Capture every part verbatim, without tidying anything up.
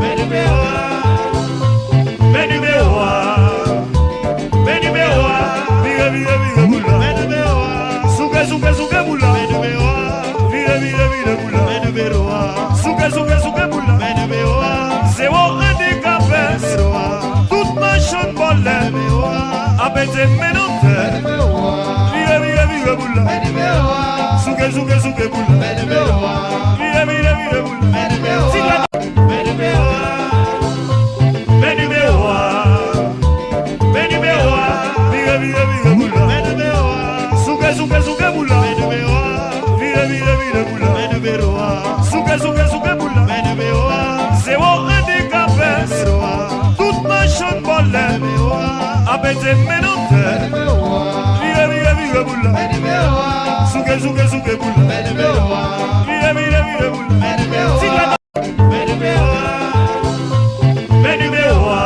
Men nimewo a. Men nimewo a. Men nimewo a. Vire, vire, vire boul la. Men nimewo a. Souke, souke, souke boul la. Men nimewo a. Vire, vire, vire boul la. Men nimewo a. Souke, souke, souke boul la. Men nimewo a. Zewo andikape. Nimewo a. Tout machann vòlè. Nimewo a. Ap mete men nan tè. Men nimewo a. Vire, vire, vire boul la. Men nimewo a. Souke, souke, souke boul la. Men nimewo a. Vire, vire, vire boul la. Men nimewo a. Ti gade. Men nimewo a. Men nimewo a. Men nimewo a. Vire, vire, vire boul la. Men nimewo a. Souke, souke, souke boul la. Men nimewo a. Vire, vire, vire boul la. Men nimewo a. Souke, souke, souke boul la. Men nimewo a. Zewo andikape. Nimewo a. Tout machann vòlè. Nimewo a. Ap mete men nan tè. Nimewo a. Vire, vire, vire boul la. Men nimewo a. Souke, souke, souke boul la. Men nimewo a. Vire, vire, vire boul la. Men nimewo a. Ti gade. Men nimewo a. Men nimewo a.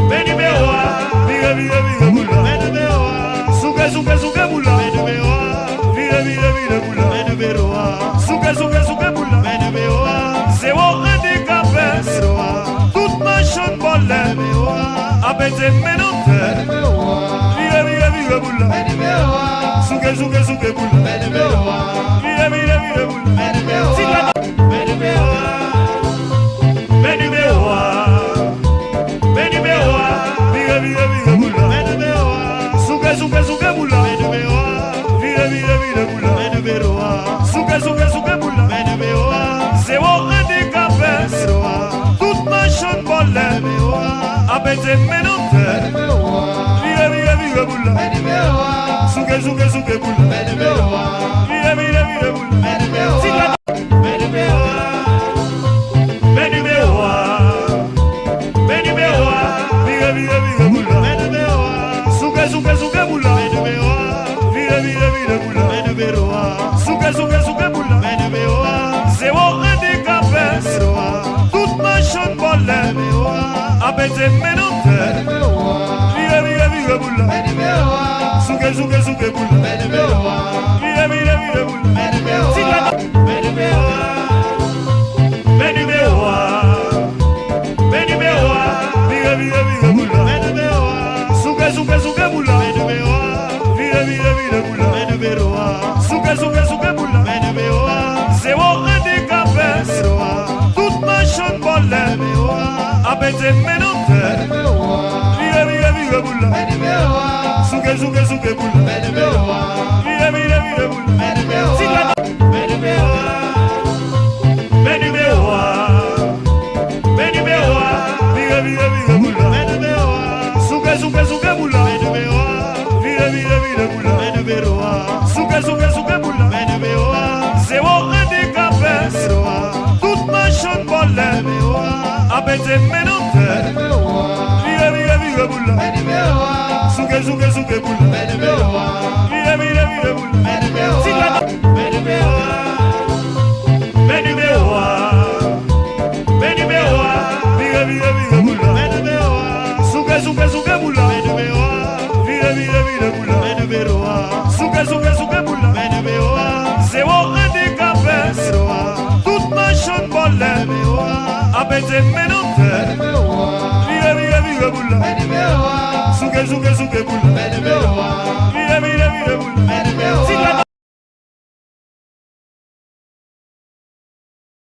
Men nimewo a. Vire, vire, vire boul la. Men nimewo a. Souke, souke, souke boul la. Men nimewo a. Vire, vire, vire boul la. Men nimewo a. Souke, souke, souke boul la. Men nimewo a. Zewo andikape. Nimewo a. Tout machann vòlè. Nimewo a. Ap mete men nan tè. Nimewo a. Vire, vire, vire boul la. Men nimewo a. Souke, souke, souke boul la. Men nimewo a. Vire, vire, vire boul la. Men nimewo a. Ti gade. Men nimewo a. Men nimewo a. Men nimewo a. Vire, vire, vire boul la. Men nimewo a. Souke, souke, souke boul la. Men nimewo a. Vire, vire, vire boul la. Men nimewo a. Souke, souke, souke boul la. Men nimewo a. Zewo andikape. Nimewo a. Tout machann vòlè. Nimewo a. Ap mete men nan tè. Nimewo a. Vire, vire, vire boul la. Men nimewo a. Souke, souke, souke boul la. Men nimewo a. Vire, vire, vire boul la. Men nimewo a. Ti gade. Men nimewo a. Men nimewo a. Men nimewo a. Vire, vire, vire boul la. Men nimewo a. Souke, souke, souke boul la. Men nimewo a. Vire, vire, vire boul la. Men nimewo a. Souke, souke, souke boul la. Men nimewo a. Zewo andikape. Nimewo a. Tout machann vòlè. Nimewo a. Ap mete men nan tè. Nimewo a. Vire, vire, vire boul la. Men nimewo a. Souke, souke, souke boul la. Men nimewo a. Vire, vire, vire boul la. Men nimewo a. Ti gade. Men nimewo a. Men nimewo a. Men nimewo a. Vire, vire, vire boul la. Men nimewo a. Souke, souke, souke boul la. Men nimewo a. Vire, vire, vire boul la. Men nimewo a. Souke, souke, souke boul la. Men nimewo a. Zewo andikape. Nimewo a. Tout machann vòlè. Nimewo a. Ap mete men nan tè. Nimewo a. Vire, vire, vire boul la. Men nimewo a. Souke, souke, souke boul la. Men nimewo a. Vire, vire, vire boul la. Men nimewo a. Ti gade. Men nimewo a. Men nimewo a. Men nimewo a. Vire, vire, vire boul la. Men nimewo a. Souke, souke, souke boul la. Men nimewo a. Vire, vire, vire boul la. Men nimewo a. Souke, souke, souke boul la. Men nimewo a. Zewo andikape. Nimewo a. Tout machann vòlè. Nimewo a. Ap mete men nan tè. Nimewo a. Vire, vire, vire boul la. Men nimewo a. Souke, souke, souke boul la. Men nimewo a. Vire, vire, vire boul la. Men nimewo a. Ti gade. Men nimewo a. Men nimewo a. Men nimewo a. Vire, vire, vire boul la. Men nimewo a. Souke, souke, souke boul la. Men nimewo a. Vire, vire, vire boul la. Men nimewo a. Souke, souke, souke boul la. Men nimewo a. Zewo andikape. Nimewo a. Tout machann vòlè. Nimewo a. Ap mete men nan tè. Nimewo a. Vire, vire, vire boul la. Men nimewo a. Souke, souke, souke boul la. Men nimewo a.